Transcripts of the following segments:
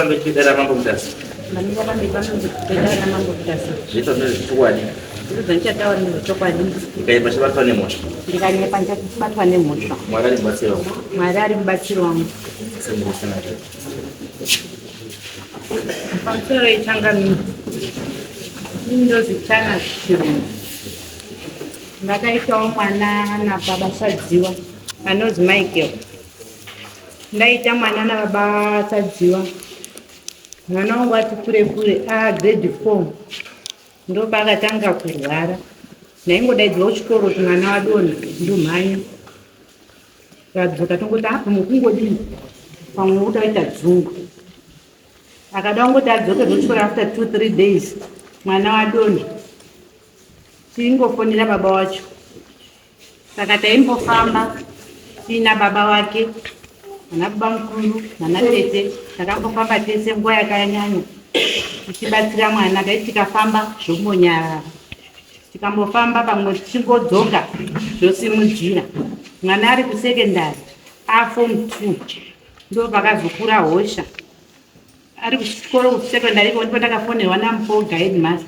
Pamberi pedare raMambo Mutasa. Ndamira pamberi pedare raMambo Mutasa. Zvese ndezvechokwadi. Zvese zvandichataura ndezvechokwadi. Ndikanyepa ndichabatwa nemhosva. Ndikanyepa ndichabatwa nemhosva. Mwari ari mubatsiri wangu. Mwari ari mubatsiri wangu. Pamusoro yechangamire. Ini ndozitana Chirungu. Ndakaitawo mwana nababa Sadziwa anonzi Michael. Ndaita mwana nababa Sadziwa. Mwana wangu ati kure kure a grade 4 ndopaakatanga kurwara. Ndaingodaidzwa kuchikoro kuti mwana wadonha ndomhanya. Kadzoka tongoti apa mukungodii pamwe utaita dzungu. Akada kungoti adzoke kuchikoro after 2 3 days mwana wadonha. Tingofonera baba wacho. Saka taimbofamba tiina baba wake nana baba mukuru nana tete, takambofamba tese nguva yakanyanya tichibatsira mwana. Taiti tikafamba zvombonyarara, tikambofamba pamwe tichingodzoka zvosimudzira. Mwana ari kusekendari afom 2 ndo pakazokura hosha ari kuchikoro kusekondari iko, ndipo ndakafonerwa namupoga headmaster,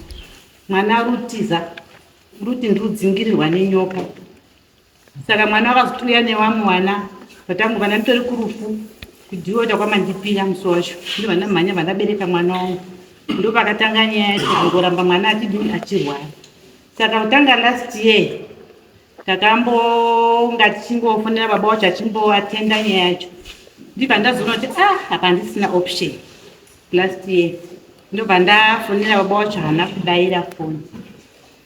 mwana ari kutiza Ruti ndiudzingirirwa nenyoka. Saka mwana wakazotouya nevamwe vana vatangu vana nditori kurufu kudiota kwamandipira musi wacho ndi vana mhanya vandabereka mwana wangu ndopakatanga nyaya yacho kungoramba mwana achidini achirwara. Saka kutanga last year takambonga tichingofonera baba wacho achimboatenda nyaya yacho ndibva ndazoona kuti ah apa handisina option last year ndobva ndafonera baba wacho haana kudaira foni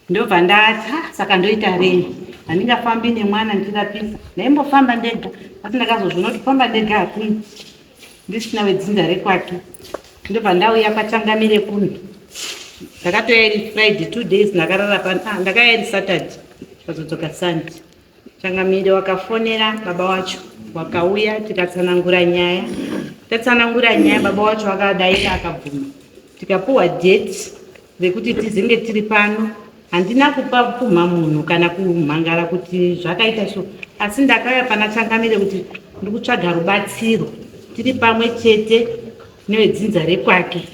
ndobva ndati ah, saka ndoita rei handingafambi nemwana ndichirapisa ndaimbofamba ndega asi ndakazozviona kuti kufamba ndega hakuiti ndisina wedzinza rekwake ndobva ndauya kwachangamire kuno ndakatouya iri friday 2 days ndakarara pano ah, ndakauya iri saturday ndikazodzoka sunday Changamire wakafonera baba wacho wakauya tikatsanangura nyaya. Tatsanangura nyaya baba wacho wakadaira akabvuma. Tikapuwa date rekuti tizenge tiri pano. Handina kupa pumha munhu kana kumhangara kuti zvakaita so, asi ndakauya pana Changamire kuti ndikutsvaga rubatsiro tiri pamwe chete nevedzinza rekwake.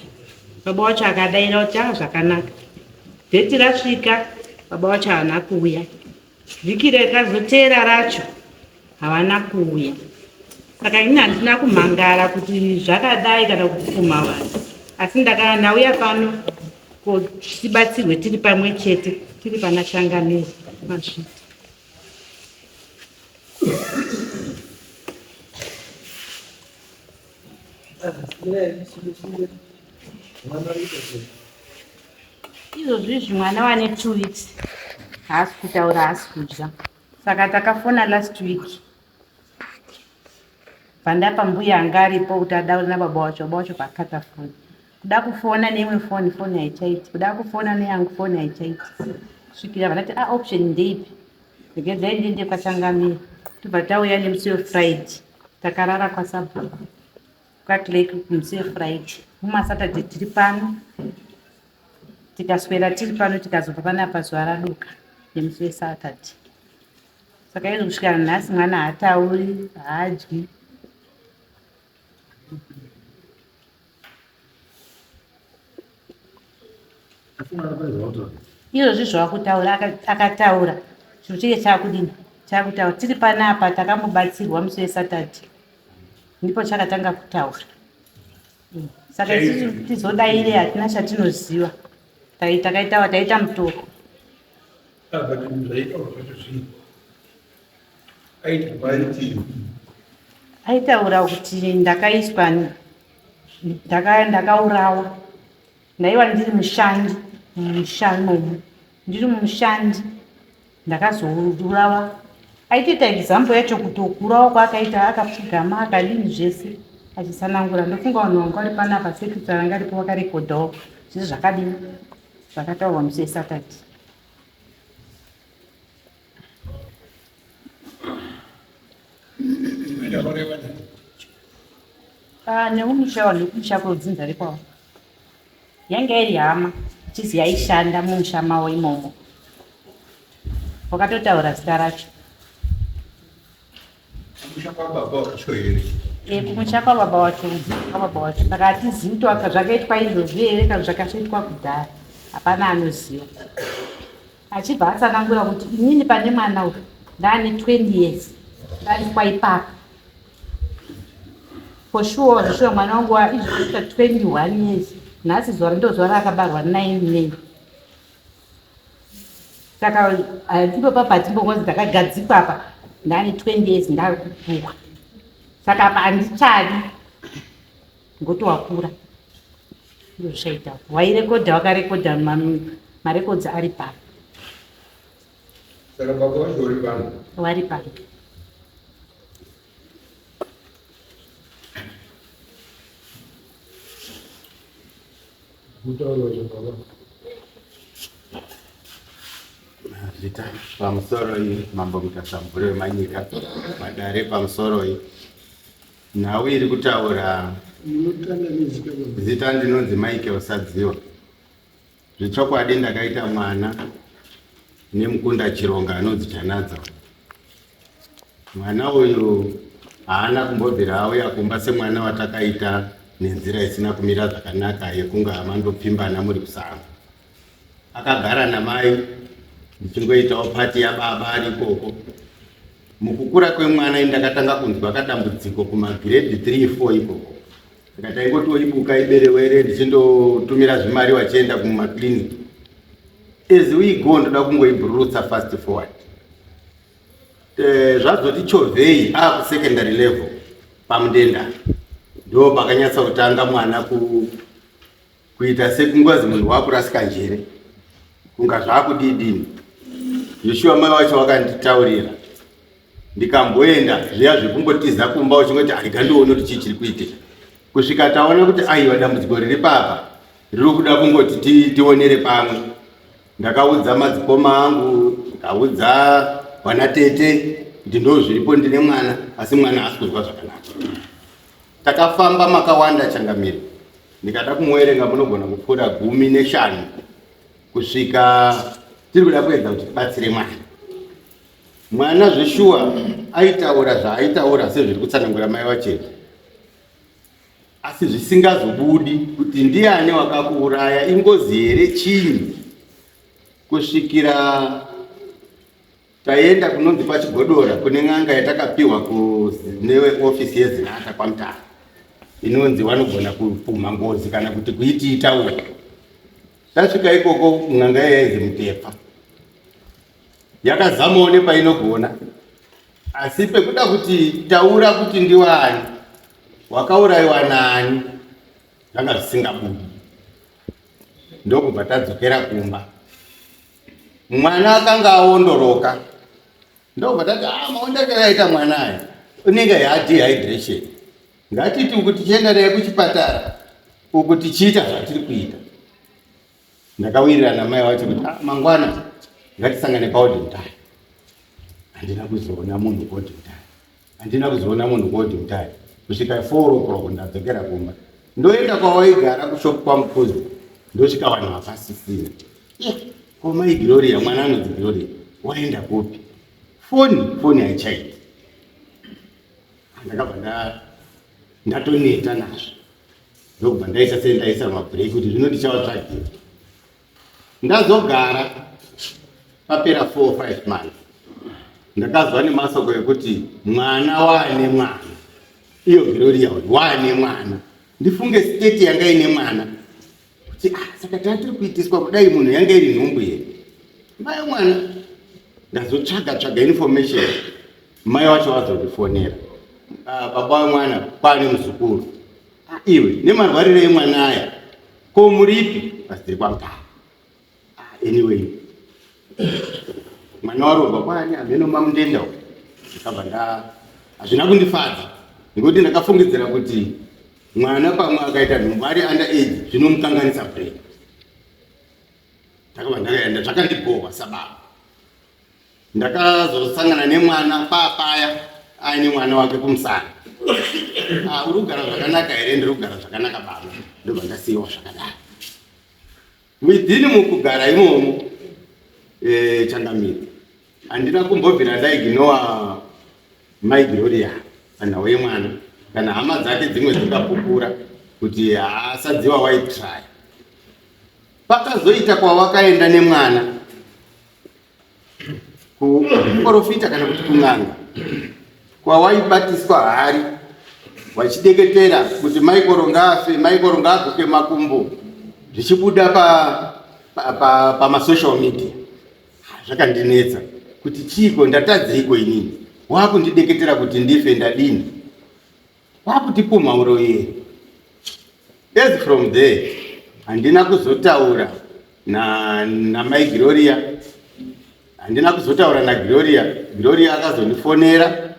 Baba wacho akadaira kuti ah zvakanaka. Date rasvika baba wacho haana kuuya. Vhiki rakazoteera racho havana kuuya, saka ini handina kumhangara kuti zvakadai kana kupfuma vanhu, asi ndakana ndauya pano tibatsirwe tiri pamwe chete tiri pana Changamire Mazvita. Izvozvi izvi mwana wane 2 weeks haasi kutaura, haasi kudya, saka takafona last week pandapa mbuya anga aripo kuti adaure nababa wacho. Baba wacho pakata foni, kuda kufona neimwe foni, foni haichaiti, kuda kufona neyangu foni haichaiti, svikira vandati a option ndeipi, regedzai ndiende kwaChangamire. Tobva tauya nemusi wefriday, takarara kwasabhuku kwaClerk musi wefriday, mumasaturday tiri pano, tikaswera tiri pano, tikazobva panapa zuva raduka nemusi wesaturday. Saka izvo kusvikira nhasi mwana haatauri, haadyi. Izvozvi zvawakutaura akataura chiro chenge chaakudini, chaakutaura. Tiri panapa takambobatsirwa musi wesaturday, ndipo chakatanga kutaura. Saka isusu tizodaire hatina chatinoziva, takaita taita mutoko. Aitaura kuti ndakaiswa, ndakaurawa, ndaiva ndiri mushandi mumusha imomo, ndiri mushandi ndakazourawa. Aitoita example yacho kuti kuurawa kwaakaita, akapfugama akadini zvese achitsanangura. Ndofunga vanhu vanga vari panapa, secretary anga aripo, vakarekodhawo zvese zvakadini zvakataurwa musi wesaturday. Ah, neumusha vanhu vekumusha kwedzinza rekwavo yange iri hama chizi yaishanda mumusha mavo imomo, wakatotaura zita racho. Musha kwababa wacho here? Kumusha kwababa wacho, kwababa wacho. Saka hatizivi kuti zvakaitwa izvozvi here kana zvakatoitwa kudhara, hapana anoziva. Achibva atsanangura kuti inini pane mwana uyu ndaane 20 years ndaiswa ipapa. For sure, sure mwana wangu izvozvi 21 years, nhasi zuva ndo zuva raakabarwa 9 May. Saka ipo papa timbongozi ndakagadzikwa apa ndane 20 years ndakupuwa, saka apa handichadi ngokuti wakura. Ndozvichaita wairekodha, wakarekodha marekodzi ari pano. Saka baba vacho uri pano? Wari pano. Mutauro wacho, baba. Zvita pamusoroi, Mambo Mutasa, mvura wemanyika, madare pamusoroi. Nhau iri kutaura Munotanga nezita, baba. Zita ndinonzi Michael Sadziwa. Zvechokwadi ndakaita mwana nemukunda Chironga anonzi Chanadza. Mwana uyu haana kumbobvira auya kumba semwana watakaita nenzira isina kumira zvakanaka yekunga mandopfimbana muri kusango. Akagara namai ndichingoitawo part yababa ari ikoko. Mukukura kwemwana ndakatanga kunzwa kadambudziko kumagrade 3 4 ikoko. Saka taingotoibuka iberewere, ndichindotumira zvimari vachienda kumaclinic. As we go, ndoda kungoibhururutsa fast forward. Zvazoti chovhei akusecondary level pamudenda, ndo pakanyatsa kutanga mwana kuita sekungazi munhu wakurasika njere, kunga zvakudidini. Yeshua mai wacho wakanditaurira, ndikamboenda zviya zvekungotiza kumba uchingoti arega ndione kuti chii chiri kuitika, kusvika taona kuti aiwa, dambudziko riri papa riri kuda kungoti tionere pamwe. Ndakaudza madzikoma angu, ndikaudza vana tete kuti ndo zviripo, ndine mwana asi mwana haasi kunzwa zvakanaka. Takafamba makawanda, changamire, ndikada kumuverenga munogona kupfuura 15, kusvika tiri kuda kuedza kuti tibatsire mwana. Mwana zveshuwa aitaura zvaaitaura sezviri kutsanangura mai vachete, asi zvisingazobudi kuti ndiani wakakuuraya, ingozi here, chinyi, kusvikira taenda kunonzi kwaChigodora kune n'anga yatakapiwa neweofisi yeZinata kwaMutare, inonzi vanogona kupumha ngozi kana kuti kuitiita uko. Tasvika ikoko, n'anga iya yainzi Mutepa, yakazamawo nepainogona, asi pekuda kuti taura kuti ndiwani wakaurayiwa nani zvanga zvisingabudi. Ndokubva tadzokera kumba, mwana akanga aondoroka. Ndobva tati, "Ah, maondekero aita mwana aya unenge yadehydration, ngatiti uku tichienda naye kuchipatara, uku tichiita zvatiri kuita." Ndakawirirana namai wacho kuti, "Ah, mangwana ngatisangane paOdentire." Handina kuzoona munhu kuOdentire, handina kuzoona munhu kuOdentire kusvika 4 o'clock. Ndadzokera kumba, ndoenda kwawaigara kushop kwaMukuzi, ndosvika vanhu vafasisina. Ko mai Gloria, mwana anonzi Gloria, waenda kupi? Foni, foni haichaiti. Ndakabva ndatoneta nazvo, ndokubva ndaisa sendaisa mabreak kuti zvino ndichavatsvagira. Ndazogara, papera 4 5 months, ndakazwa nemasoko ekuti mwana waane mwana, iyo Gloria uyu waane mwana. Ndifunge state yanga ine mwana kuti, ah, saka tatiri kuitiswa kudai, munhu yanga iri nhumbu here mai mwana? Ndazotsvaga tsvaga information, mai wacho vazondifonera, "Ah, baba wemwana kwaane muzukuru." "Ah, iwe nemarwariro emwana aya, ko muripi?" Pasitiri kwaMutare. "Ah, anyway, mwana warobva kwani hameno mamundenda uyu." Ndakabva nda hazvina kundifadza nekuti ndakafungidzira kuti mwana pamwe akaita nhumbu ari under age zvinomukanganisa brain. Ndakabva ndakaenda, zvakandibhohwa sababa. Ndakazosangana nemwana paapaya aine mwana wake kumusana. "Ah, uri kugara zvakanaka here?" "Ndiri kugara zvakanaka, baba." Ndobva ndasiyiwa zvakadaro within mukugara imomo. Changamire, handina kumbobvira ndaignora mai Gloria panhau yemwana. Kana hama dzake dzimwe dzingapupura kuti haasadziwa waitraya. Pakazoita kwawakaenda nemwana kuprofita kana kuti kun'anga kwawaibatiswa hari wachideketera kuti maikoro ngaafe, maikoro ngaaguke makumbo, zvichibuda pamasocial pa, pa, pa media. Zvakandinetsa kuti chiiko, ndatadzeiko inini, wakundideketera kuti ndife, ndadini, wakutipumha uroyi here? As from there handina kuzotaura namai na Gloria, handina kuzotaura naGloria. Gloria akazondifonera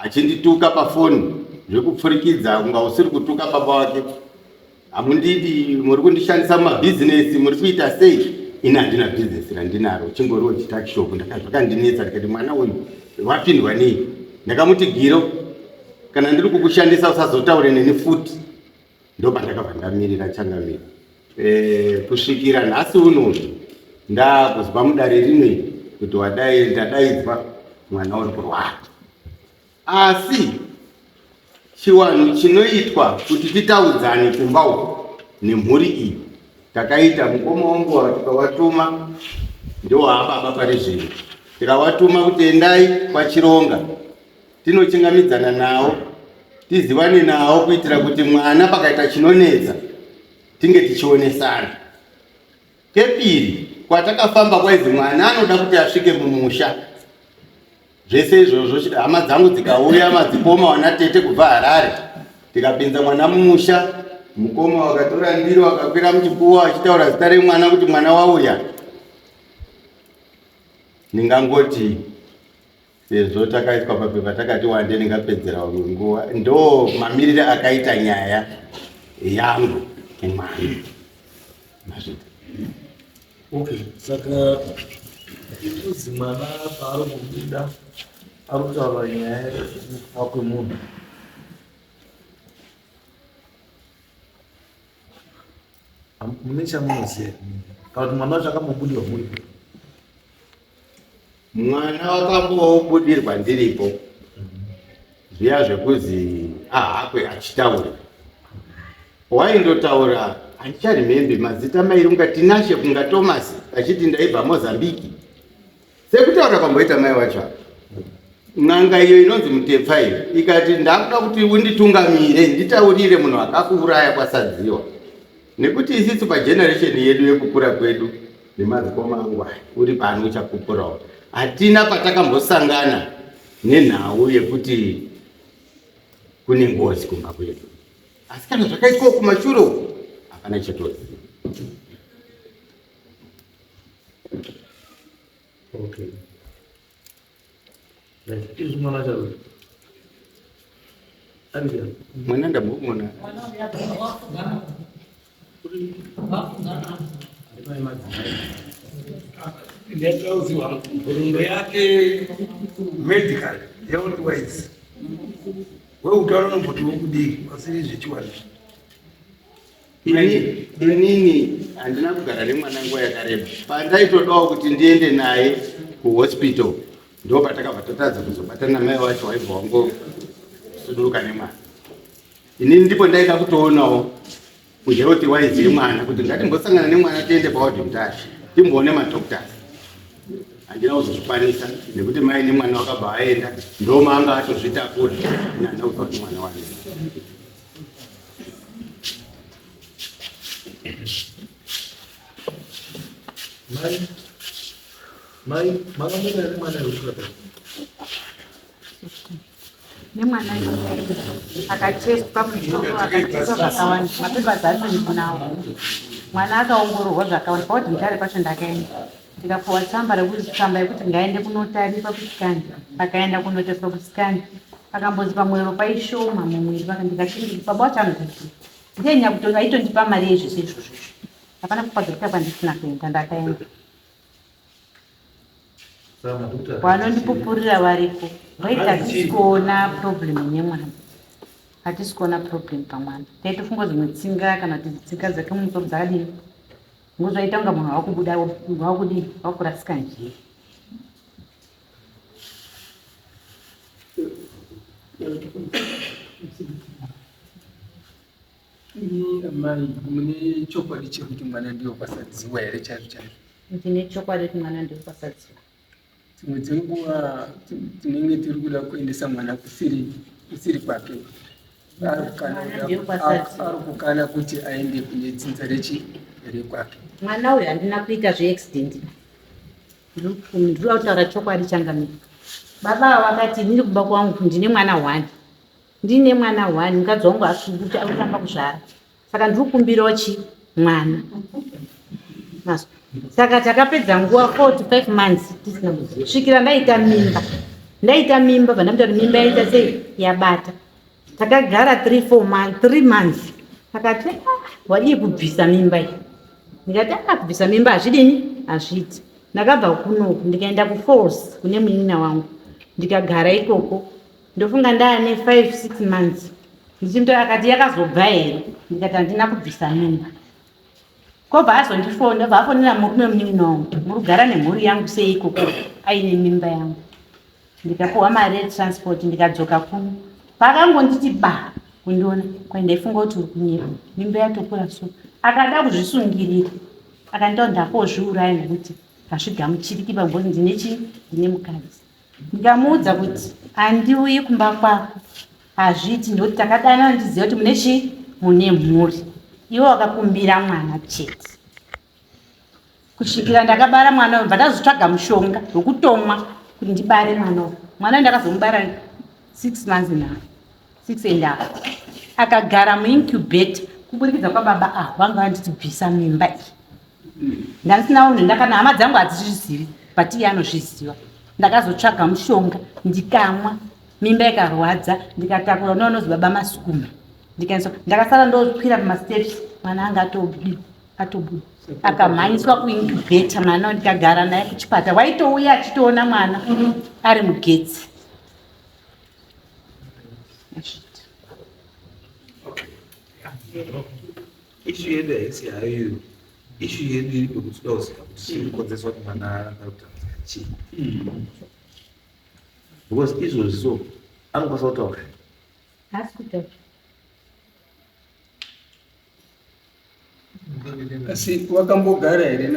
achindituka pafoni zvekupfurikidza kunga usiri kutuka baba wake, hamundidi, muri kundishandisa mumabhizinesi, muri kuita sei? Ini handina bhizinesi randinaro, chingoriwo chitakishop. Zvakandinetsa, ndikati mwana uyu wapindwa nei? Ndakamuti Giro, kana ndiri kukushandisa usazotaure neni futi. Ndopandakabva ndamirira changamira kusvikira nhasi uno ndakuzwa mudare rino kuti wadai ndadaidzwa mwana uri kurwara. Asi chiwanhu chinoitwa kuti titaudzane kumba uku nemhuri iyi takaita mukoma wangu tikawatuma, ndowaababa pari zvino, tikawatuma kuti endai kwaChironga tinochingamidzana nawo tizivane nawo kuitira kuti mwana pakaita chinonetsa tinge tichionesana. Kepiri kwatakafamba kwaizi mwana anoda kuti asvike mumusha. Zvese izvozvo hama dzangu dzikauya, madzikoma wana tete kubva Harare, tikapinza mwana mumusha. Mukoma wakatora ndiro akakwira muchikuwa achitaura zita remwana kuti mwana wauya. Ndingangoti sezvo takaiswa papepa takati wande, ndingapedzera vamwe nguva. Ndo mamirire akaita nyaya yangu kumwana. Mazvita. Okay, saka ikuzi mwana paari kubuda ari kutaura nyaya yekufa kwemunhu. Mune chamunoziva kana kuti mwana wacho akambobudirwa muripo? Mwana wakambobudirwa ndiripo, zviya zvekuzi ahakwe achitaura, waindotaura handicharimembi mazita mairi, kunga Tinashe kunga Thomas, achiti ndaibva Mozambique, sekutaura kwamboita mai wacho. N'anga iyo inonzi Mutepfa iyo ikati ndakuda kuti unditungamire nditaurire munhu akakuuraya kwaSadziwa, nekuti isisu pageneration yedu yekukura kwedu nemadzikoma angu aya uri pano uchapupurawo, hatina patakambosangana nenhau yekuti kune ngozi kumba kwedu. Asi kana zvakaitwawo kumashure uku hapana chatoziva. Okay. Right. Izvi mwana charo. Abigail. Mwana ndambomuona. Ndakauziwa nhoroondo yake medical health wise, weutaura unomboti wokudii pasiri zvechiwani? Inini handina kugara nemwana nguva yakareba. Pandaitodawo kuti ndiende naye kuhospital, ndo patakabva tatadza kuzobatana mai wacho, waibva wangosuduruka nemwana. Inini ndipo ndaida kutoonawo kuhealth wise yemwana, kuti ngatimbosangana nemwana tiende pawadhi Mutare timboone madoctors. Handina kuzozvikwanisa nekuti mai nemwana wakabva aenda, ndomaanga atozvitakura. Ini handina kuziva kuti mwana wane. Mai, mai, makamboenda nemwana here kuchipatara? Nemwana akatestwa musoro, akatestwa zvakawanda, mapepa acho ndinawo. Mwana akaongororwa zvakawanda pakuti Mutare pacho ndakaenda ndikapuwa tsamba rekuti tsamba yekuti ngaende kunotariswa kusikani. Akaenda kunoteswa kusikani, akambonzi pamwero paishoma mumwiri. Ndikati baba wacho anozviti ndiye nyakuto aitondipa mari yezvese izvozvo izvo. Hapana kupadhokita kwandisina kuenda, ndakaenda. Saka madoctor Vanondipupurira variko, vaiti hatisi kuona problem nemwana, hatisi kuona problem pamwana. Taitofunga dzimwe tsinga kana kuti tsinga dzake mumusoro dzakadini, ngozvaita kunga munhu wakubuda wakudii wakurasika njere. Imi amai mune chokwadi chekuti mwana ndiyo kwasadziwa here chaizvo chaizvo? Ndine chokwadi kuti mwana ndiyo kwasadziwa. Dzimwe dzenguva tinenge tiri kuda kuendesa mwana kusiri kusiri kwake. Ari kukana kuti aende kune dzinza rechi rekwake. Mwana uyu handina kuita zveaccident. Ndinoda kutaura chokwadi changamire. Baba ava vakati inini kumba kwangu ndine mwana one. Ndine mwana one mukadzi wangu arikutamba kuzvara. Saka ndiri kukumbirawo chi mwana. Mazwa. Saka takapedza nguva 4 to 5 months tisina kusvikira ndaita mimba. Ndaita mimba bva ndamuta kuti mimba yaita sei yabata. Takagara 3 4 months, 3 months. Akati ah, wadii kubvisa mimba iyi? Ndikati ah, kubvisa mimba hazvidini? Hazviiti. Ndakabva kunoku ndikaenda kuFalls kune munin'ina wangu. Ndikagara ikoko. Ndofunga ndaane 5 6 months. Ndichimutora akati yakazobva here? Ndikati handina kubvisa mimba. Kobva azondifona, bva afonera murume munin'ina wangu. Muri kugara nemhuri yangu sei ikoko aine mimba yangu. Ndikapuwa mari yetransport ndikadzoka kuno. Paakangonditi ba kundiona kwai ndaifunga kuti uri kunyepa. Mimba yatokura so. Akada kuzvisungirira. Akanditaura ndakozviuraya nekuti hazvigamuchiriki pamboni ndine chii? Ndine mukadzi. Ndikamuudza kuti handiuyi kumba kwako. Hazviiti nekuti takadanana ndiziva kuti mune chii? Mune mhuri. Iwe wakakumbira mwana chete. Kusvikira ndakabara mwana uyu, bva ndazotsvaga mushonga wekutomwa kuti ndibare mwana uyu. Mwana uyu ndakazomubara 6 months and half, 6 and half. Akagara muincubator kuburikidza kwababa avo vanga vanditi bvisa mimba iyi. Ndandisina unhu ndakana hama dzangu hadzizvizivi but iye anozviziva. Ndakazotsvaga mushonga ndikamwa mimba ikarwadza ndikatakura unonozi baba Masukuma. Ndikaiswa ndakasara ndokwira pamasteps mwana anga atobuda atobuda akamhanyiswa kuincubator mwana ndikagara naye kuchipatara waitouya achitoona mwana ari mugetsi. Issue yedu haisi hayo. Issue yedu iri pekuti toda kuziva kuti chiri kukonzeresa kuti mwana ari kutambudzika chii. Because izvozvi so anokwanisa kutaura. Haasi kutaura. Asi wakambogara here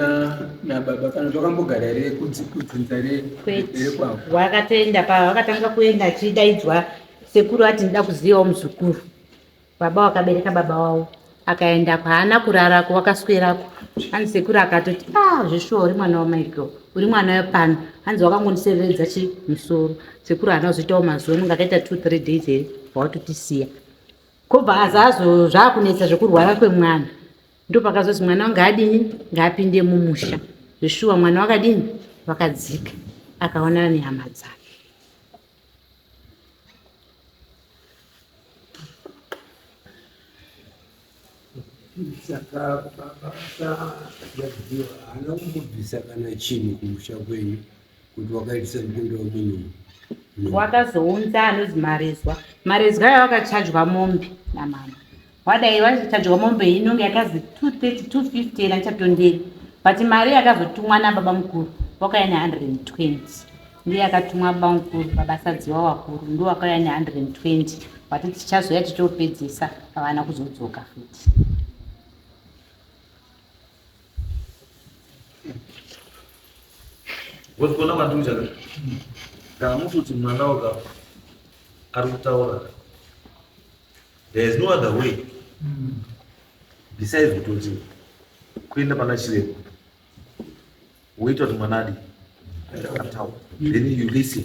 nababa kana kuti wakambogara here kudzinza rekwavo? Wakatoenda pa wakatanga kuenda achidaidzwa sekuru ati ndida kuzivawo muzukuru. Baba wakabereka baba wavo akaenda haana kurarako wakaswerako. Hanzi sekuru akatoti ah zveshuwa uri mwana waMichael uri mwana wepano. Hanzi wakangondiseveredza chi musoro. Sekuru haana kuzoitawo mazuva anenge akaita 2 3 days here wawatotisiya. Kobva azazo zvakunetsa zvekurwara kwemwana. Ndopakazozi mwana wangu ngaadini ngaapinde mumusha. Zveshuwa mwana wakadini wakadzika akaonana nehama dzake. Saka baba Sadziwa haana kumbobvisa kana chinhu kumusha kwenyu kuti wakaitisa mukunda wemunhu. Wakazounza anozi Marezwa. Marezwa ayo wakachajwa mombe namama. Wadai wachajwa mombe inonge yakazi 230 250 nachatonderi. But mari yakazotumwa nababa mukuru wakauya ne 120. Ndiye akatumwa baba mukuru baba Sadziwa wakuru ndiwo wakauya ne 120. Wati tichazouya tichopedzisa havana kuzodzoka futi. Wozikuona kwandikuita kana muti kuti mwana wakafa ari kutaura there is no other way besides kutoti kuenda pana chiremba woita kuti mwana adi ataura then you listen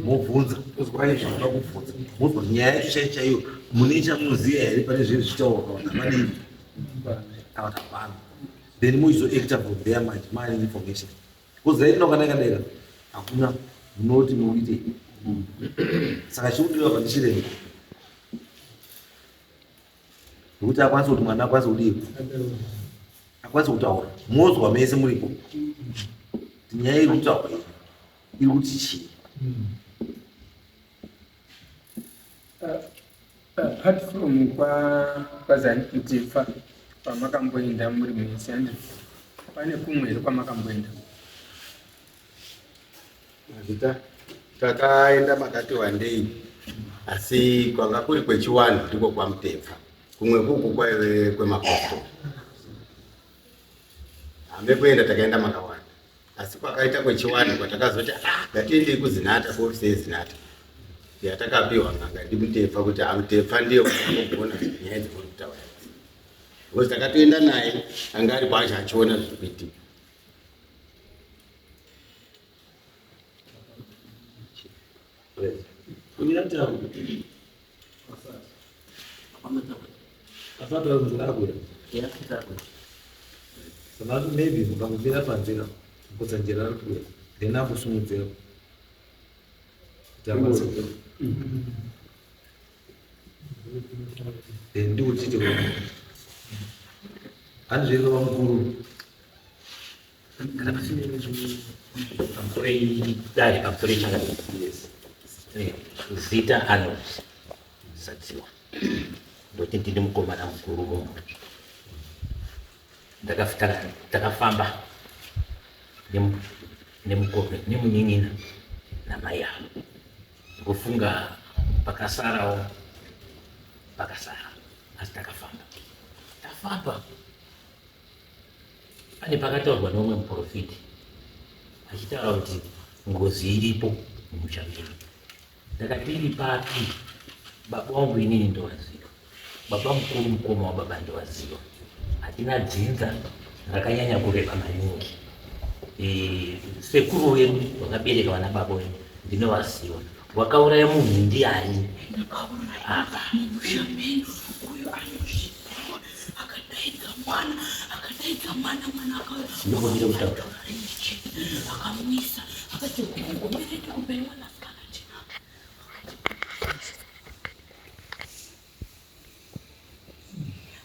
mobvunza zvinoda kubvunza mobva kuti nyaya yacho chaiyo chaiyo mune chamunoziva here pane zvinhu zvichitaurwa kana kuti hamadini kana kuti hapana then mochizoacta from there manje maane information because right now kana yakadera hakuna munoti muite saka chikudiwa pandichiremba nekuti akwanise kuti mwana akwanise kudii akwanise kutaura mozwa mese muripo nyaya iri kutaura iri kuti chii. Apart from kwaZanutifa kwamakamboenda muri mese handi pane kumwe here kwamakamboenda? Mazvita, takaenda makati wandei. Asi kwanga kuri kwechiwanhu ndiko kwaMutepfa, kumwe kuku kwaive kwemapostori. Hambe kuenda takaenda makawanda, asi kwakaita kwechiwanhu kwatakazoti ah, ngatiendei kuZinata, kuofisi yeZinata yatakapiwa n'anga ndiMutepfa, kuti aMutepfa ndiye unogona nyaya dzemuri kutaura idzi, because takatoenda naye anga ari kwacho achiona zviri kuitika. Maybe mukangomira panze ka mukotsanjera ari kuuya then akusumudzira kuti akwanise kuuya, then ndikuti handizveri vamukuru. Pamusoro dare, pamusoro chakadii? Zita Arnold Sadziwa, ndoti ndini mukomana mukuru mumwe. Takafamba nemukome nemunin'ina namai avo, ndikufunga pakasarawo pakasara, asi takafamba tafamba. Pane pakataurwa neumwe muprofiti achitaura kuti ngozi iripo mumusha medu. Ndakati iri papi? Baba wangu inini ndowaziva, baba mukuru mukoma wababa ndowaziva. Hatina dzinza rakanyanya kureba maningi. Sekuru wedu vakabereka vana baba wedu ndinovaziva. Wakauraya munhu ndiani apa? Musha menyu uyo anozviziva, akadaidza mwana, akadaidza mwana, mwana akauya. Ndinokumbira kutaura. Akamuisa, akati kumberi kumberi mwanasikana.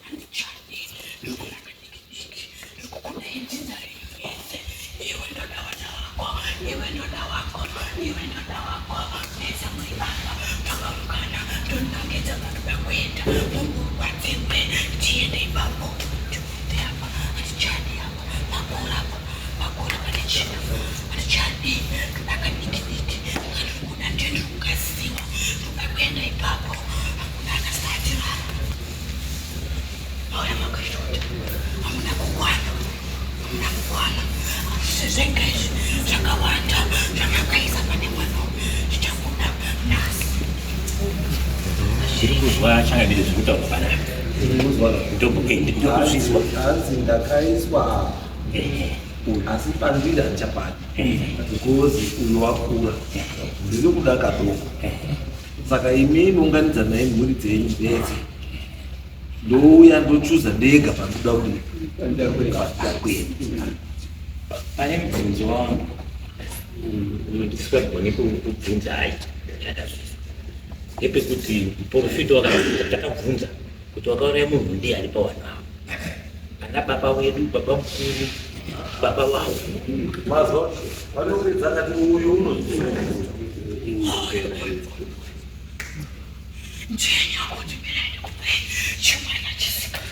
Handichadi ndokunaka diki diki ndokukunda idzinza renyu rese. Iwe ndoda vana vako, iwe ndoda wako, iwe ndoda wako, mese muri apa takaungana, tonongedza panoda kuenda mumurwadziwe, tiende ipapo. Tiende apa, handichadi apa, makura apa, makura pane chinhu, handichadi ndodaka diki diki, anokuda ndendiri kukasiwa, ndoda kuenda ipapo, hakuna akasatirara. Mauya makashota, hamuna kukwana, hamuna kukwana. Zvega izvi zvakawanda zvamakaisa pane mwana uyu zvichabuda nhasi. Ndiri kuzwa changamire zviri kutaurwa panapa. Ndokuzvizwa. Hanzi ndakaiswa, asi pandiri handichapani because uyo wakura, ndiri kuda kadoko. Saka imimi unganidzanai mhuri dzenyu dzese, ndouya ndochuza ndega pandinoda kudii, kuenda. Pane mubvunzo wangu ndisingagoni kubvunza, hai, chandazvizwa ndepekuti muprofita takabvunza kuti wakauraya munhu ndiani pavanhu ava, ana baba wedu, baba mukuru, baba wavo. Mazwa vanopedza akati uyu unozviziva. Ndiye kuti mirai ndikupei chimwana chisikana.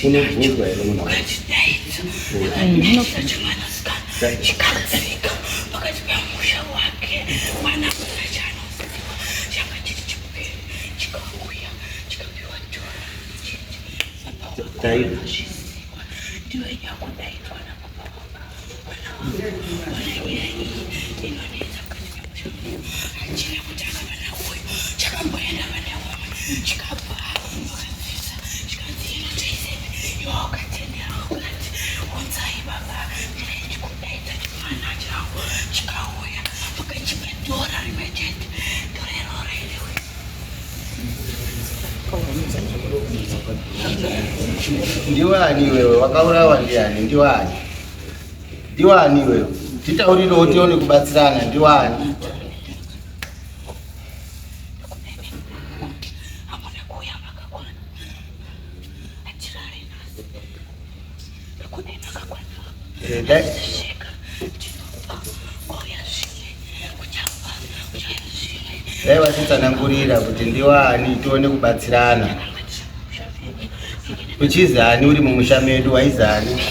Unobvunzwa here munhu? Ukachidaidza, akadaidza chimwanasikana chikadzika pakati pemusha wake. Mwana muna chaanoziva changa chiri chipiri, chikauya chikapiwa dora chete. Baba wako anozviziva, ndiwe nyakudaidzwa nababa wako. Mwana wangu, ona nyaya iyi inonetsa mukati memusha medu. Hachina kutanga pana uyu, chakamboenda pane umwe, chikabva vakabvisa, chikanzi inotoisepi iwe wakatendera, ukati unzai baba mirai ndikudaidza chimwana changu, chikauya vakachipa dora rimwe chete, dora iroro iriwe. Ndiwani iwewe wakaurawa? Ndiani? Ndiwani? Ndiwani iwewe? Titaurirewo tione kubatsirana. Ndiwani? Hamuna kuuya makakwana, hatirare nhasi, hakuna makakwana. Sheka tinopa kwauya zvimwe, kuchapa kuchauya zvimwe. Dai vatitsanangurira kuti ndiwani tione kubatsirana. Uchizani uri mumusha medu? Waizani?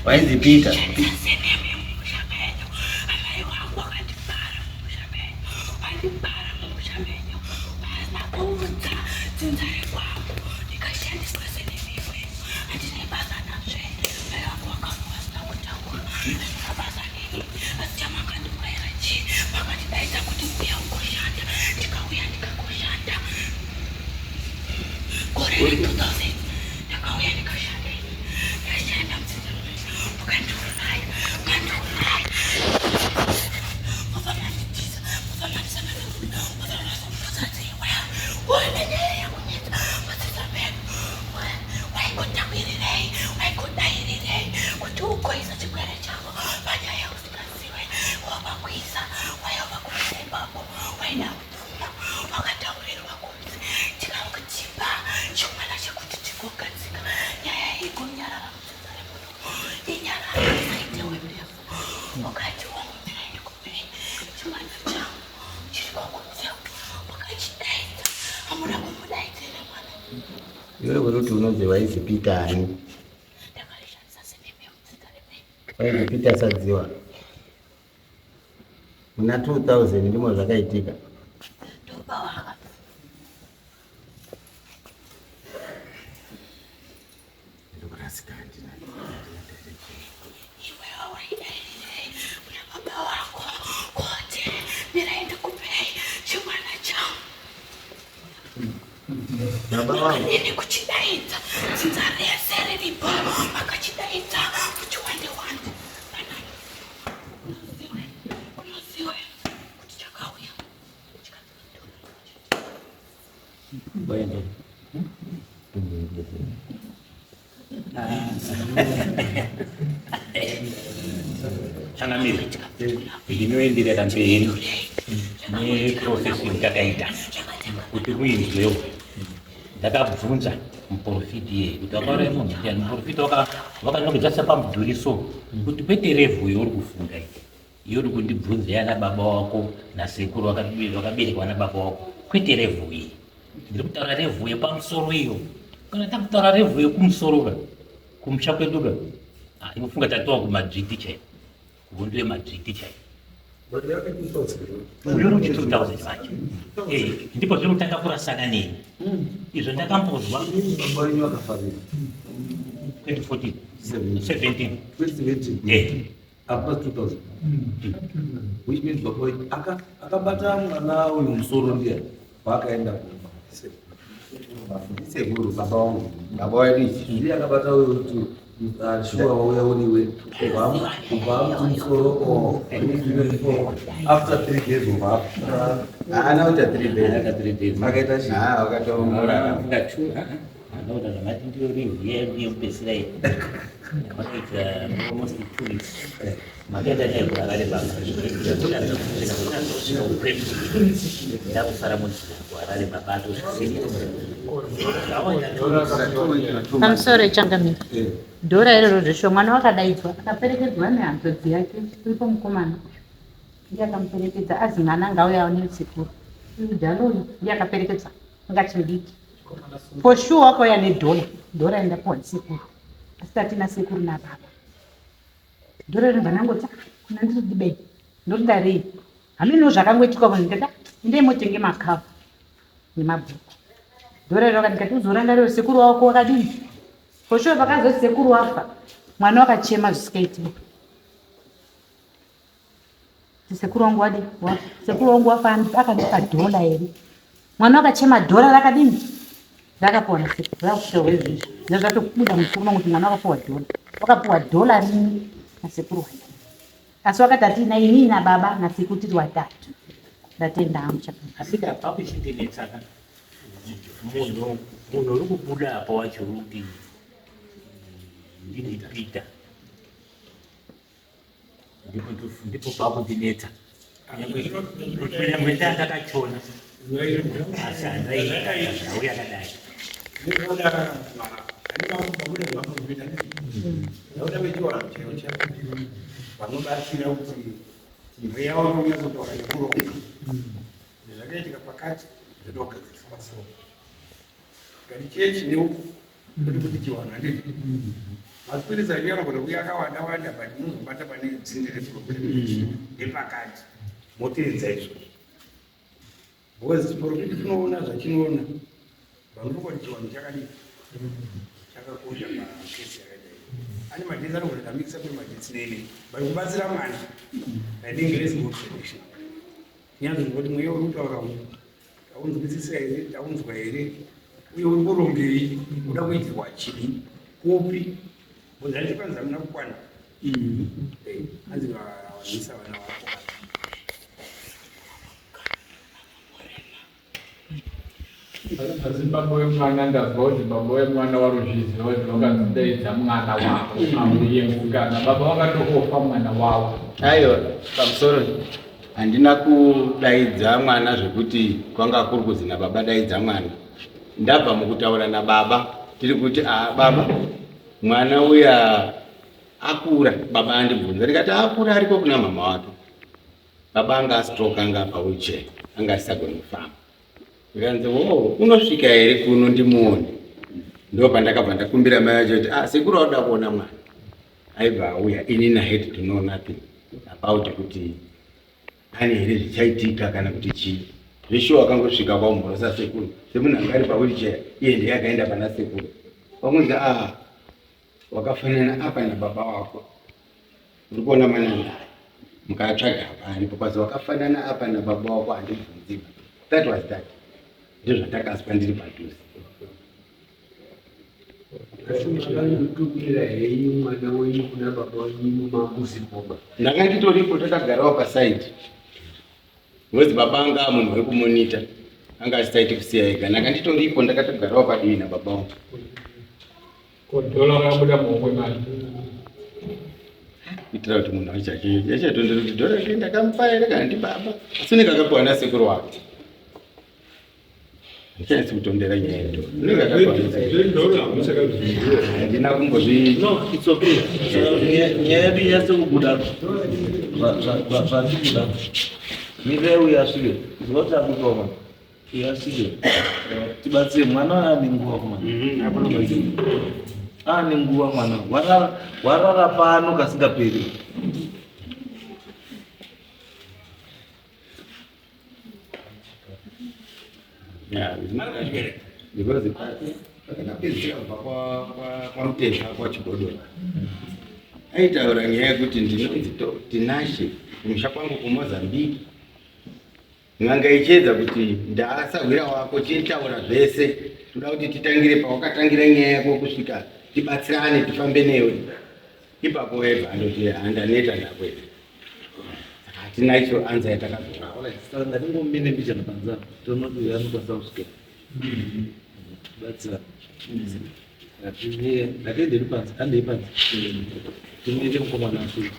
Wainzi Peter. Senemi mumusha menyu, amai wangu wakandibara mumusha menyu, wandibara mumusha menyu. Muna 2000 ndakauya ndikashanda ini. Ndashanda mudzinza mukandiuraya, mandiuraya. Mobva manditiza, mobva mandisangana mobva mazomudza dzeiwa. Une nyaya yakunetsa mudzinza medu. Waikotawirirei, waikodayirirei kuti ugoisa chigwere chako panyaya usingazive. Wavakwisa, waivakwisa ipapo, waida kupfuma, wakataurirwa kunzi tikakutipa chimwana chekuti tigogadzika nyaya iyi igonyarara mudzinza remuno inyarara isaite wembefu ukati wamumira ndikupei chimwana changu chiri kwakunze wakachidaidza hamuna kumudaidzira mwana. Iwe uri kuti unonzi waizi Peter ani? Ndakarishandisa seneme mudzinza remenyu. Waizi Peter Sadziwa. Muna 2000 ndimo zvakaitika. Ndirikurasika handina Iwewe waidairei kuna baba wako kuti mirai ndikupei chimwana changu. Baba wangu. Makadini kuchidaidza dzinza rese riripo makachidaidza kuti wande wande panani unoziwe unoziwe kuti chakauya Changamire, ndinoenderera mberi neprocess yandakaita kuti muinzwewo. Ndakabvunza muprofiti iyeye kuti wakauraya munhu ndiani. Muprofiti wakanongedza sepamudhuri so kuti kwete revhu yauri kufunga iyi yauri kundibvunza yana baba wako nasekuru vakaberekwa nababa wako, kwete revhu iyi. Ndiri kutaura revhu yepamusoro iyo. Kana takutaura revhu yekumusoro ka kumusha kwedu ka, inofunga tatova kumadzviti chaivo, kuhondo yemadzviti chaivo. Uyo uri 2000 manje. Ndipo zviri kutanga kurasana neni. Izvo ndakambozwa. Baba wenyu vakafa rini? 2014. 17. 2017. Apa 2000. Which means baba wenyu akabata mwana uyu musoro ndiye paakaenda kumba. Sekuru baba wangu. Baba wedu ichi. Ndiye akabata uyu kuti shuwa wauya uriwe kubva musoro or after 3 days of up. Haana kuita 3 days. Akaita 3 days. Akaita chii? Wakatoongorara. Anoda zvamati ndiyo review yedu yekupedzisira iyi. Vakaita almost 2 weeks. Makaenda naye kuHarare baba. Kusvika kuprep. Ndakusara munzira kuHarare baba atosvika. Pamusoro changamire. Dhora iroro zveshuwa mwana wakadaidzwa akaperekedzwa nehanzvadzi yake uripo mukomana uyu. Ndiye akamuperekedza azi mwana ngauya nesekuru. Uyu jalo uyu ndiye akaperekedza anga chidiki. For sure wakauya nedhora. Dhora endapuwa ndisekuru. Asi tatina sekuru nababa. Dhora rinobva rangoti kuna ndiri dibei. Ndorida rei. Hameno zvakangoitika vanhu ndikati endai motenge makava nemabhuku. Dhora iro ndikati uzorangarira sekuru wako wakadini. For sure vakazoti sekuru wafa. Mwana wakachema zvisikaiti. Sekuru wangu wadi wafa. Sekuru wangu wafa akandipa dhola here. Mwana wakachema dhola rakadini? Rakapuwa nasekuru. Rakutorwa izvizvi. Zvatobuda musoro mangu kuti mwana wakapuwa dhola. Wakapuwa dhola rini nasekuru wake. Asi wakati atina inini nababa nasekuru tiri watatu. Ndatenda hangu chakanaka. Asi apapo chindinetsaka. Munhu uri kubuda apa wacho uri kuti ndini Peter. Ndipo pakundinetsa. Kunyangwe ndakachona. Asi handaiita nhau yakadai. Vanobatsira kuti mweya wako unyatsotaura nekuronga zvakaitika pakati zvinogadzirisa masoro. Ngati chechi neuku kuti kuti chiwanhu handiti masipirisi acho anogona kuuya akawanda wanda but munozobata pane dzinde reproblem nepakati moteedza izvo because chiprofiti chinoona zvachinoona vanofunga kuti chiwanhu chakadii chakakosha pakesi yakadai. Ane madhesi anogona kuita kune madhesi nene but kubatsira mwana I think let's go traditional. Nyanzwa kuti mweya uri kutaura uyu taunzwisisa here taunzwa here. Uye uri kurongei uda kuitirwa chii kupi? Because handiti kwanzi hamuna kukwana. Eh, hanzi vawanisa vana vako. Asi baba wemwana ndazwa kuti baba wemwana waruzviziva kuti vakanzidaidza mwana wako auye mukana baba vakatoofa mwana wavo. Aiwa, pamusoro handina kudaidza mwana zvekuti kwanga kuri kuzi nababa daidza mwana. Ndabva mukutaura nababa tiri kuti a baba mwana uya akura. Baba andibvunza ndikati akura ariko kuna mama wake. Baba anga astroke anga pa wheelchair anga asisagoni kufamba. Ndikanzi wo unosvika here kuno ndimuone. Ndo pandakabva ndakumbira mai vacho kuti ah sekuru vanoda kuona mwana. Aibva auya inini I had to know nothing about kuti pane here zvichaitika kana kuti chii. Zveshuwa akangosvika kwamhorosa sekuru semunhu anga ari pa wheelchair iye ndiye akaenda pana sekuru. Kwakunzi ah wakafanana apa nababa wako uri kuona mananda aya mukatsvaga apa aripo kwazi wakafanana apa nababa wako handibvunziba that was that ndozvatakazwa ndiri padhuze. Asi makanotumira henyu mwana wenyu kuna baba wenyu mumakuzipoba? Ndanga nditoripo takagarawo pasaidi because baba anga munhu wekumonita anga asisaiti kusiya ega ndanga nditoripo ndakatogarawo padivi nababa wangu. Ko dhola rakabuda muhomwe mari kuitira kuti munhu acho achatondera kuti dhola rake ndakamupa here kana ndibaba asi unenge akapiwa nasekuru wake handichanyatsi kutondera nyaya yedhola unenge akapiwa handina kumbozvi No, it's okay. Nyaya yedu inyatse kubuda zvatikuda. Nyika yeuya asvike. Ziva kuti akuitwa mwana. Uyasvike. Tibatsire mwana ane nguva kumana. Ane nguva mwana. Warara warara pano kasingaperi. Yeah, because pakapedzisira kubva kwaMutezva kwaChigodora aitaura nyaya yekuti ndinonzi Tinashe kumusha kwangu kuMozambique. N'anga ichiedza kuti ndaasahwira wako chitaura zvese toda kuti titangire pawakatangira nyaya yako kusvika tibatsirane tifambe newe ipapo webva andoti handaneta ndakwenda saka hatina icho anza yatakazoa Saka ngatingomire mbichana panze apa toona kuti uyu anokwanisa kusvika. Batsira. Ngatimire, ngatiendeni panze, handei panze. Timire mukomana asvike.